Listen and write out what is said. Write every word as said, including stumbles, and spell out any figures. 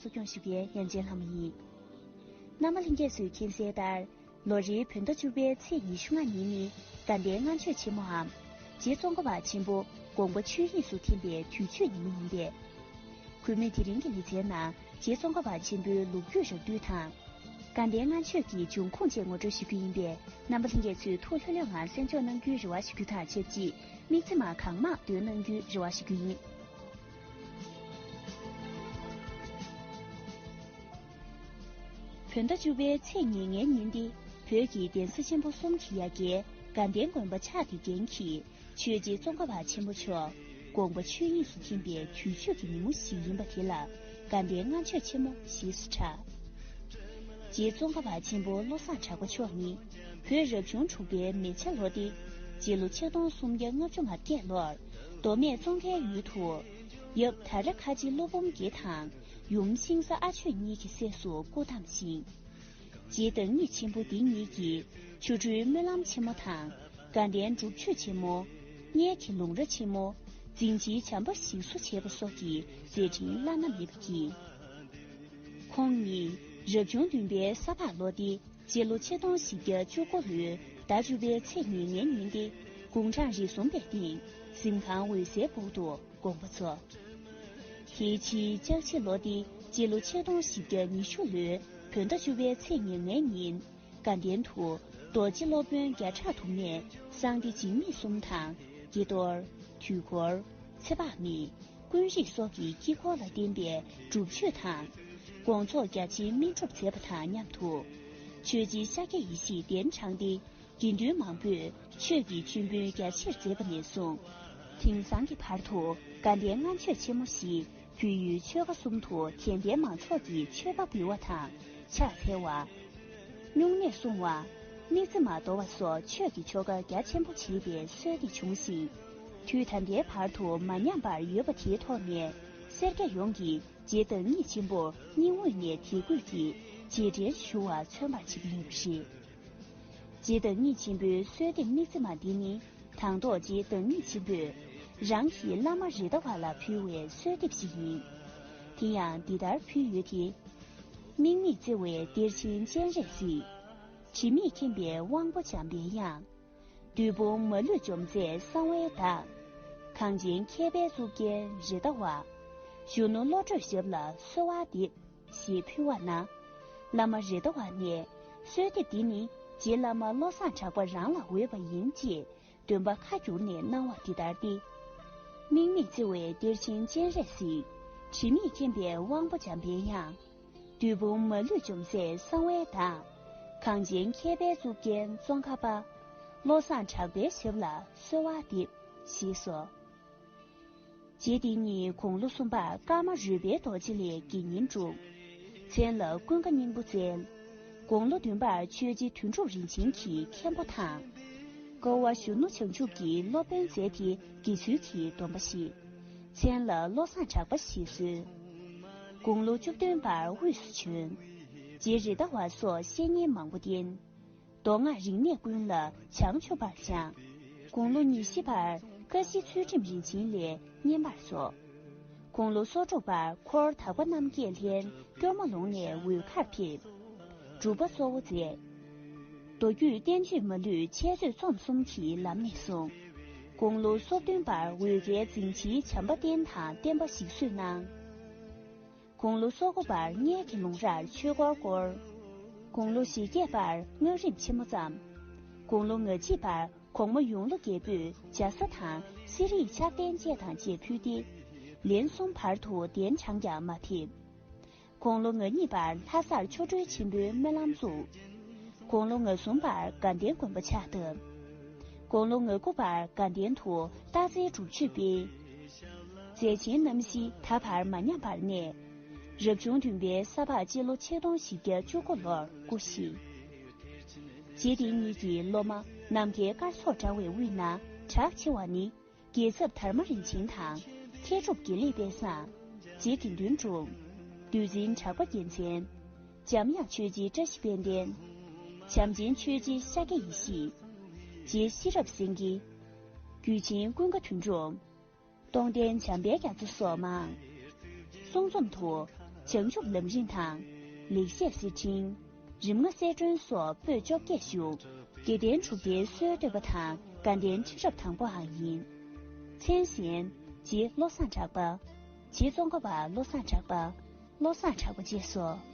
གཙོ་སྐྱོང་ཞུ་མཁན་ཡན་ཅིན་ལྷ་མོ་ཡིན། རྣམ་པ་ལྷན་རྒྱས་ཚོས་མཁྱེན་གསལ་ལྟར། ལོ་རེའི་བོད་ཟླ་བཅུ་པའི་ཚེས་ཉི་ཤུ་ལྔ་ཉིན་ནི་དགའ་ལྡན་ལྔ་མཆོད་ཆེན་མོའམ། རྗེ་ཙོང་ཁ་པ་ཆེན་པོ་དགོངས་པ་ཆོས་དབྱིངས་སུ་ཐིམ་པའི་དུས་མཆོད་ཉིན་མོ་ཡིན་པས། གུས་མོས་དེ་རིང་གི་ལེ་ཚན་ནང་རྗེ་ཙོང་ཁ་པ་ཆེན་པོའི་ལོ་རྒྱུས་རགས་བསྡུས་དང་། དགའ་ལྡན་ལྔ་མཆོད་ཀྱི་འབྱུང་ཁུངས་བཅས་ངོ་སྤྲོད་ཞུ་རྒྱུ་ཡིན་པས། རྣམ་པ་ལྷན་རྒྱས་ཚོས་ཐུགས་ལྷོད་ལྷོད་ངང་གསན་འཇོག་གནང་རྒྱུའི་རེ་བ་ཞུ་རྒྱུ་དང་ཆབས་ཅིག་དམིགས་བརྩེ་མ་གང་མང་འདོན་གནང་རྒྱུའི་རེ་བ་ཞུ་རྒྱུ་ཡིན། བོད་ཟླ་བཅུ་པའི་ཚེས་ཉེར་ལྔའི་ཉིན་འདི་བོད་ཀྱི་གདན་ས་ཆེན་པོ་གསུམ་གྱི་ཡ་གྱལ་དགའ་ལྡན་དགོན་པ་ཕྱག་བདེ་རྒྱན་གྱི་ཆོས་རྗེ་ཙོང་ཁ་པ་ཆེན་པོ་མཆོག་དགོངས་པ་ཆོས་དབྱིངས་སུ་ཐིམ་པའི་དུས་མཆོད་ཀྱི་ཉིན་མོ་ཞིག་ཡིན་པ་དེ་ལ་དགའ་ལྡན་ལྔ་མཆོད་ཆེན་མོ་ཞེས་སུ་གྲགས། རྗེ་ཙོང་ཁ་པ་ཆེན་པོ་བློ་བཟང་གྲགས་པ་མཆོག་ནི་བོད་རབ་བྱུང་དྲུག་པའི་མེ་བྱ་ལོ་སྟེ། སྤྱི་ལོ་ཆིག་སྟོང་སུམ་བརྒྱ་ལྔ་བཅུ་ང་བརྒྱད་ལོར་མདོ་སྨད་ཙོང་ཁའི་ཡུལ་དུ་ཡབ་ད་ར་ཁ་ཆེ་ཀླུ་འབུམ་དགེ་དང་ཡུམ་ཤིང་བཟའ་ཨ་ཆོས་གཉིས་ཀྱི་སྲས་སུ་སྐུ་བལྟམས་ཤིང་། རྗེ་བདག་ཉིད་ཆེན་པོ་འདི་ཉིད་ཀྱིས་ཆོ་འཕྲུལ་སྨོན་ལམ་ཆེན་མོ་དང་དགའ་ལྡན་སྒྲུབ་མཆོད་ཆེན་མོ། གཉལ་གྱི་ལུང་ར་ཆེན་མོ། རྫིང་ཕྱིའི་བྱམས་པ་ཞིག་གསོ་བྱས་པ་སོགས་ཀྱི་མཛད་འཕྲིན་བླ་ན་མེད་པ་ཡིན། ཁོང་ཉིད་རབ་བྱུང་བདུན་པའི་ས་ཕག་ལོ་སྟེ། སྤྱི་ལོ་ཆིག་སྟོང་བཞི་བརྒྱ་བཅུ་དགུ་ལོའི་ཟླ་བཅུ་པའི་ཚེས་ཉེར་ལྔའི་ཉིན་ཏེ། དགུང་གྲངས་རེ་གསུམ་པའི་སྟེང་གཟིམ་ཁང་འོད་གསལ་སྦུག་ཏུ་དགོངས་པ་རྫོགས། དེའི་ཕྱིའི་ལྕགས་བྱི་ལོ་སྟེ། སྤྱི་ལོ་ཆིག་སྟོང་བཞི་བརྒྱ་ཉི་ཤུ་ལོའི་བོད་ཟླ་བཅུ་པའི་ཚེས་ཉེར་ལྔའི་ཉིན། དགའ་ལྡན་དུ་རྡོ་རྗེ་སློབ་དཔོན་བརྒྱ་ཕྲག་དུ་མས་གསང་བདེ་འཇིགས་མེད་གསུམ་དང་། དགྱེས་རྡོར། དུས་འཁོར། ཚེ་དཔག་མེད། ཀུན་རིག་སོགས་ཀྱི་དཀྱིལ་འཁོར་ལ་བརྟེན་པའི་སྒྲུབ་མཆོད་དང་། དགོངས་རྫོགས་རྒྱ་ཆེན་སྨིན་གྲུབ་མཛད་པ་དང་མཉམ་དུ། ཆོས་རྗེ་ཤཱཀྱ་ཡེ་ཤེས་གདན་དྲངས་ཏེ། དགེ་འདུན་མང་པོས་ཆོས་ཀྱི་མཆོད་འབུལ་རྒྱ་ཆེར་མཛད་པ་ནས་བཟུང་། དེང་སང་གི་བར་དུ་དགའ་ལྡན་ལྔ་མཆོད་ཆེན་མོ་ཞེས་བོད་ཡུལ་ཆོལ་ཁ་གསུམ་དུ་དད་ལྡན་མང་ཚོགས་ཀྱིས་མཆོད་པ་འབུལ་བ་དང་ཕྱག་འཚལ་བ། སྨྱུང་གནས་སྲུང་བ། དམིགས་བརྩེ་མ་དོར་བ་སོགས་ཆོས་ཀྱི་ཆོ་ག་རྒྱ་ཆེན་པོ་བྱེད་པའི་སྲོལ་འདི་བྱུང་ཞིང་། དུས་ད་ལྟའི་བར་དུ་མ་ཉམས་པར་ཡོད་པ་དེའི་ཐོག་ནས་སེར་སྐྱ་ཡོངས་ཀྱིས་རྗེ་བདག་ཉིད་ཆེན་པོར་སྙིང་དབུས་ནས་དད་གུས་ཀྱིས་རྗེས་དྲན་ཞུ་བར་མཚོན་པར་བྱེད་ཀྱི་ཡོད་པ་རེད། རྗེ་བདག་ཉིད་ཆེན་པོའི་གསོལ་འདེབས་དམིགས་བརྩེ་མ་འདི་ནི་དང་ཐོག་རྗེ་བདག་ཉིད་ཆེན་པོས་རང་གི་བླ་མ་རི་ཟླ་བ་ལ་ཕུལ་བའི་གསོལ་འདེབས་ཤིག་ཡིན། དེ་ཡང་འདི་ལྟར་ཕུལ་ཡོད་དེ། དམིགས་མེད་བརྩེ་བའི་གཏེར་ཆེན་སྤྱན་རས་གཟིགས། དྲི་མེད་མཁྱེན་པའི་དབང་པོ་འཇམ་པའི་དབྱངས། བདུད་དཔུང་མ་ལུས་འཇོམས་མཛད་གསང་བའི་བདག། གངས་ཅན་མཁས་པའི་གཙུག་རྒྱན་རི་ཟླ་བ། གཞོན་ནུ་བློ་གྲོས་ཞབས་ལ་གསོལ་བ་འདེབས། ཞེས་ཕུལ་བ་ན། བླ་མ་རི་ཟླ་བ་ནས་གསོལ་འདེབས་འདི་ནི་རྗེ་བླ་མ་བློ་བཟང་གྲགས་པ་རང་ལ་འོས་པ་ཡིན་ཅེས་འདོན་པ་ཁ་བསྒྱུར་ནས་གནང་བ་འདི་ལྟར་ཏེ། དམིགས་མེད་བརྩེ་བའི་གཏེར་ཆེན་སྤྱན་རས་གཟིགས། དྲི་མེད་མཁྱེན་པའི་དབང་པོ་འཇམ་པའི་དབྱངས། བདུད་དཔུང་མ་ལུས་འཇོམས་མཛད་གསང་བའི་བདག། གངས་ཅན་མཁས་པའི་གཙུག་རྒྱན་ཙོང་ཁ་པ། བློ་བཟང་གྲགས་པའི་ཞབས་ལ་གསོལ་བ་འདེབས། ཞེས་སོ། རྗེ་འདི་ཉིད་དགུང་ལོ་གསུམ་པར་ཀརྨ་རོལ་པའི་རྡོ་རྗེ་ལས་དགེ་བསྙེན་བསྒྲུབས། མཚན་ལ་ཀུན་དགའ་སྙིང་པོ་བསྩལ། དགུང་ལོ་བདུན་པར་ཆོས་རྗེ་དོན་གྲུབ་རིན་ཆེན་གྱི་མཁན་པོ་དང་། ཀ་བ་གཞོན་ནུ་བྱང་ཆུབ་ཀྱི་སློབ་དཔོན་མཛད་དེ་དགེ་ཚུལ་གྱི་སྡོམ་པ་བཞེས། མཚན་ལ་བློ་བཟང་གྲགས་པ་ཞེས་གསོལ། དགུང་ལོ་བཅུ་བདུན་པར་དབུས་སུ་བྱོན། རྗེ་རི་ཟླ་བ་སོགས་བཤེས་གཉེན་མང་པོ་བསྟེན། མདོ་སྔགས་རིག་གནས་ཀུན་ལ་བྱང་ཆུབ་པར་སྦྱངས། དགུང་ལོ་ཉི་ཤུ་པར་ཀ་ཤི་ཚུལ་ཁྲིམས་རིན་ཆེན་ལས་བསྙེན་པར་རྫོགས། དགུང་ལོ་སོ་དྲུག་པར་འཁོར་དག་པ་རྣམ་བསྐྱེད་ལྷན་སྐྱོར་མོ་ལུང་ནས་འོལ་ཁར་ཕེབས། སྒྲུབ་པ་གཙོ་བོ་མཛད། མདོ་རྒྱུད་བསྟན་བཅོས་མ་ལུས་འཆད་རྩོད་རྩོམ་གསུམ་གྱི་ལམ་ནས་བཟུང་། དགུང་ལོ་སོ་བདུན་པར་འོལ་ཁའི་རྫིང་ཕྱིའི་བྱམས་པ་བསྟན་དང་བསྟན་པ་ཞིག་གསོས་གནང་། དགུང་ལོ་སོ་དགུ་པར་གཉལ་གྱི་ལུང་རར་ཆོས་འཁོར་བསྐོར། དགུང་ལོ་ཞེ་བརྒྱད་པར་སྔགས་རིམ་ཆེན་མོ་བརྩམས། དགུང་ལོ་ང་གཅིག་པར་གོང་མ་ཡོངས་ལུ་རྒྱལ་པོས་ཇ་ས་དང་གསེར་རིའི་ཕྱག་རྟེན་བཅས་དང་བཅས་ཕུལ་ཏེ། ལན་གསུམ་བར་དུ་གདན་དྲངས་ཀྱང་མ་ཐེབས། དགུང་ལོ་ང་གཉིས་པར་ལྷ་སར་ཆོ་འཕྲུལ་ཆེན་པོའི་སྨོན་ལམ་བཙུགས། དགུང་ལོ་ང་གསུམ་པར་དགའ་ལྡན་དགོན་པ་ཕྱག་བཏབ། དགུང་ལོ་ང་དགུ་པར་དགའ་ལྡན་དུ་སྟག་རྩེའི་སྒྲུབ་མཆོད་སྤེལ། མཛད་ཆེན་རྣམ་བཞི་ད་བར་མ་ཉམས་པར་གནས། རབ་བྱུང་བདུན་པའི་ས་ཕག་སྤྱི་ལོ་ཆིག་སྟོང་བཞི་བརྒྱ་བཅུ་དགུ་ལོར་སྐུ་གཤེགས། རྗེ་འདི་ཉིད་ཀྱི་སློབ་མ་ནམ་མཁའི་སྐར་ཚོགས་འདྲ་བའི་དབུས་ན་གྲགས་ཆེ་བ་ནི། རྒྱལ་ཚབ་དར་མ་རིན་ཆེན་དང་། མཁས་གྲུབ་དགེ་ལེགས་དཔལ་བཟང་། རྗེ་དགེ་འདུན་གྲུབ། འདུལ་འཛིན་གྲགས་པ་རྒྱལ་མཚན། འཇམ་དབྱངས་ཆོས་རྗེ་བཀྲ་ཤིས་དཔལ་ལྡན། བྱམས་ཆེན་ཆོས་རྗེ་ཤཱཀྱ་ཡེ་ཤེས། རྗེ་ཤེས་རབ་སེང་གེ། རྒྱུད་ཆེན་ཀུན་དགའ་དོན་གྲུབ། སྟོང་བསྟན་བྱམས་པའི་རྒྱ་མཚོ་སོགས་མང་། གསུང་རྩོམ་དུ། བྱང་ཆུབ་ལམ་རིམ་དང་། ལེགས་བཤད་གསེར་ཕྲེང་། རིམ་ལྔ་གསལ་སྒྲོན་སོགས་པོད་བཅོ་བརྒྱད་བཞུགས། དགེ་ལྡན་དྲུག་སྡེའི་སྲོལ་གཏོད་པ་དང་དགའ་ལྡན་ཁྲི་རབས་དང་པོའང་ཡིན། མཚན་གཞན། རྗེ་བློ་བཟང་གྲགས་པ། རྗེ་ཙོང་ཁ་པ་བློ་བཟང་གྲགས་པ། བློ་བཟང་གྲགས་པ་བཅས་སོ།